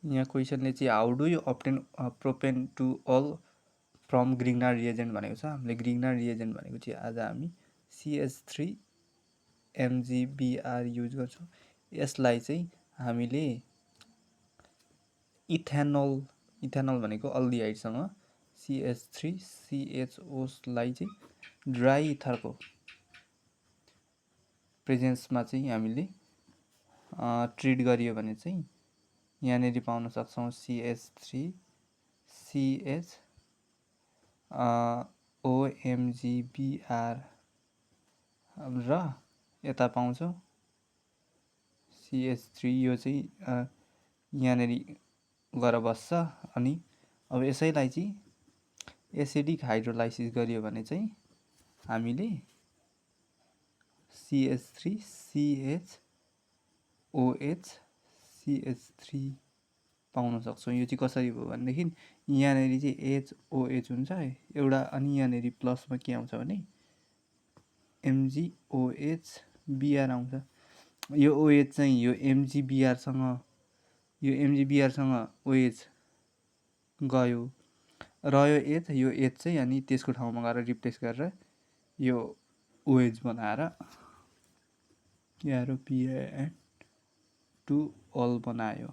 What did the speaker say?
यहाँ क्वेसनले चाहिँ how do you obtain propane two ol from Grignard reagent भनेको छ। हामीले ग्रिग्नार्ड रिएजेन्ट भनेको चाहिँ आज हामी CH3 MgBr युज गर्छौँ। यसलाई चाहिँ हामीले इथेनल भनेको अल्डिहाइडसँग CH3CHO लाई चाहिँ ड्राई इथरको प्रेजेन्समा चाहिँ हामीले ट्रिट गरियो भने चाहिँ यहाँनिर पाउन सक्छौँ CH3CH OMgBr र यता पाउँछौँ CH3। यो चाहिँ यहाँनिर गएर बस्छ। अनि अब यसैलाई चाहिँ एसिडिक हाइड्रोलाइसिस गरियो भने चाहिँ हामीले CH3CHOH CH3 पाउन सक्छौँ। यो चाहिँ कसरी भयो भनेदेखि यहाँनिर चाहिँ HOH हुन्छ एउटा, अनि यहाँनिर प्लसमा के आउँछ भने MgOH आउँछ। यो OH चाहिँ यो MgBrसँग OH गयो, रह्यो H, यो H चाहिँ अनि त्यसको ठाउँमा गएर रिप्लेस गरेर यो OH बनाएर PaN2 अल बनायो।